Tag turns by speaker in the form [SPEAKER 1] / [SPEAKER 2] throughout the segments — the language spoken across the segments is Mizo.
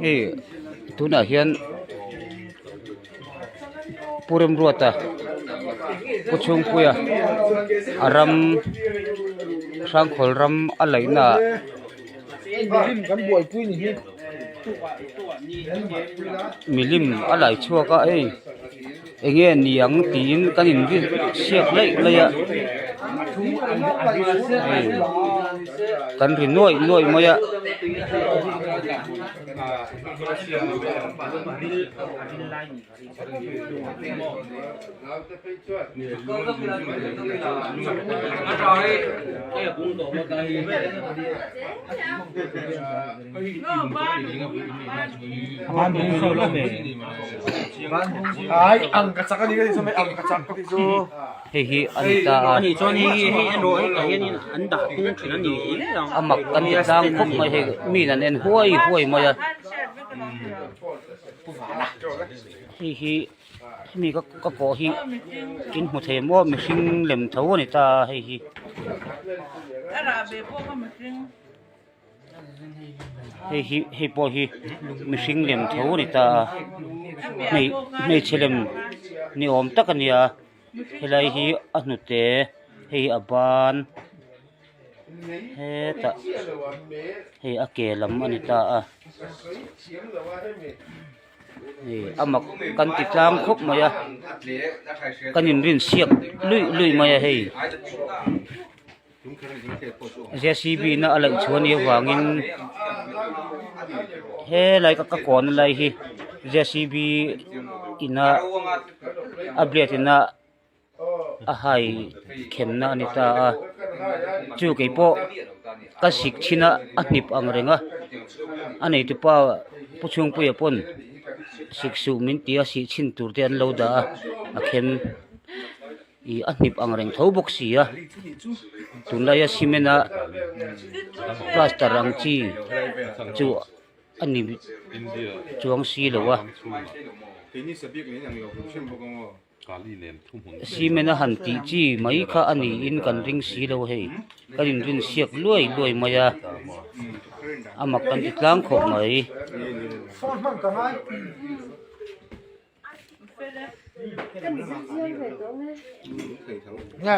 [SPEAKER 1] Hei tunah hian Pu Remruata Pu Chhungpuia a ram Hrangkhawl ram a laihna ah milim a lai chhuak a hei eng nge ni ang tiin kan in siak laih laih a hei kan ri nuaih nuaih mai a. Hei hi a ni ta a a mak kan ti tlang khawp mai hei mi in an en huai huai mai a. Hei hi hemi ka ka kawh hi in hmu thei maw mihring lem tho a ni ta a hei hi. Hei hi hei pawh hi mihring lem tho a ni ta a hmeichhe lem ni awm tak a ni a helai hi a hnute hei hi a ban. Hetah hei a ke lam a ni ta a hei a mak kan ti tlang khawp mai a kan inrin siak luih luih mai a hei J C B na a laih chhuah anih avangin helai ka kawn lai hi J C B ina a blade ina. a hai khenna a ni ta a chu kei pawh ka sik thin a a hnip ang reng a a neitu pa pu chhungpuia pawn sik suh min ti a sih chhin tur te an lo dah a a khem ih a hnip ang reng tho bawk si a tunlaia cement a plaster ang chi chu a ni chuang si lo a. Cement a han tih chi mai kha a niin kan ring si lo hei kan inrin siak luai luai mai a a mak kan ti tlang khawp mai.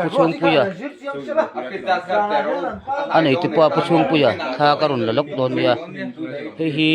[SPEAKER 1] Pu Chhungpuia a neitu pa Pu Chhungpuia thla ka rawn la lawk dawn nia hei hi.